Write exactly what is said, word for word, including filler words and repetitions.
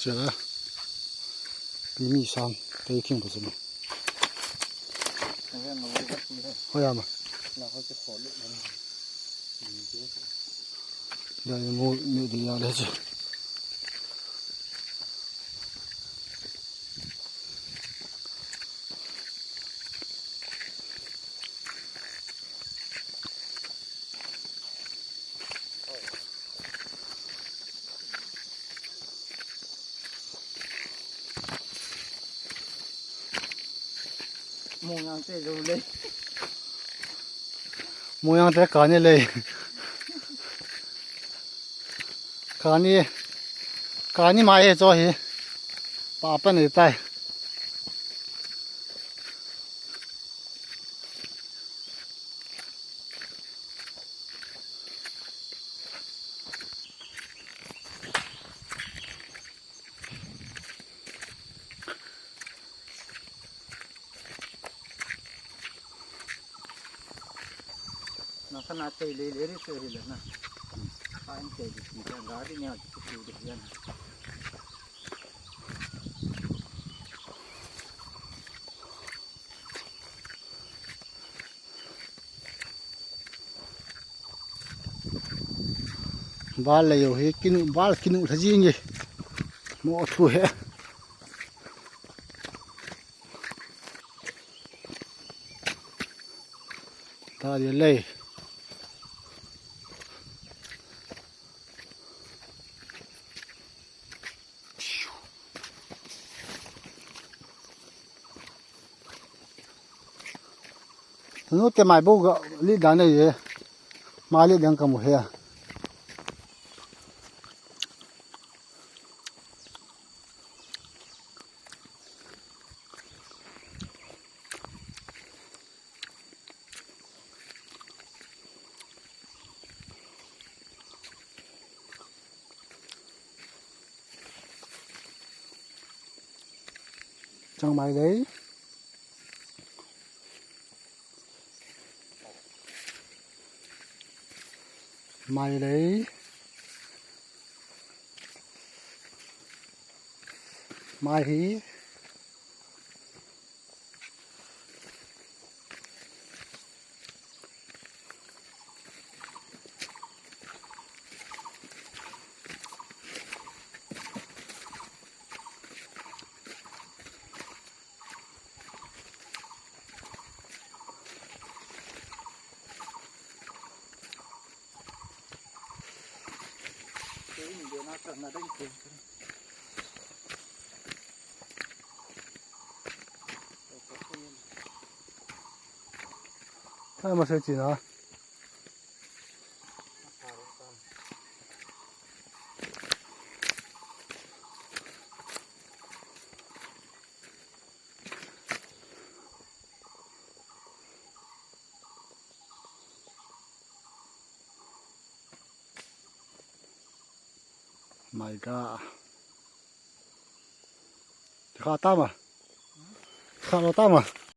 Dala. Pi mi sam. Tei thing pa sini. Hoya ma. Dai mu mi di ya le chi. Muyang te lo le. Muyang te kani le. Kani, kani mai he cho hi. Pa pa ni tai. Na ka na tei le le ri se ri le na. Ka in tei di ki ka ga di nya di ki di ya na. Bal le yo hi kinu, bal kinu tha ji nge. Mo thu he. Ta dia le. Nu te mai bo ga li dan nei ye. Mai li dan ka mu he. Chang mai lei. Mai lei. Mai hi. Tha ma se chi na. Mai ka. Kha ta ma. Kha lo ta ma.